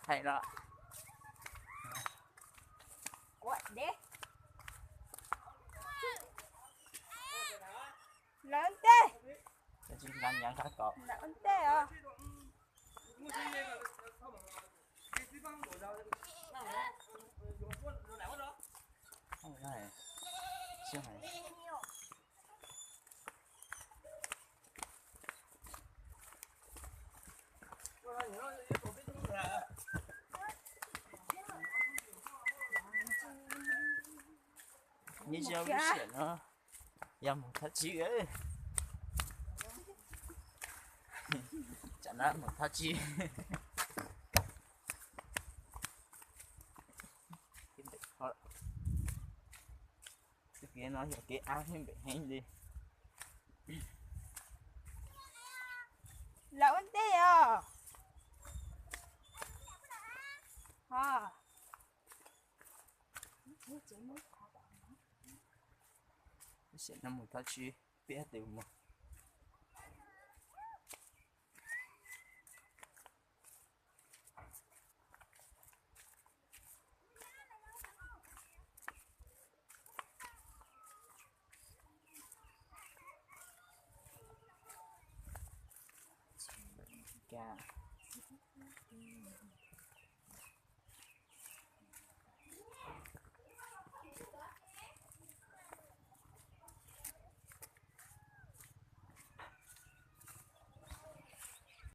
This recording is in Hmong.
Hais no. Ua deb. Lawv ntej. Lawv ntej os. Nyob zoo lub sij hawm no yog mus thab tsib. Tsam no mus thab tsib. Kev no yog kev av thiab npem heev li. Lawv ua ntej os. Lub sij hawm no mus thab tsib peb tus mus.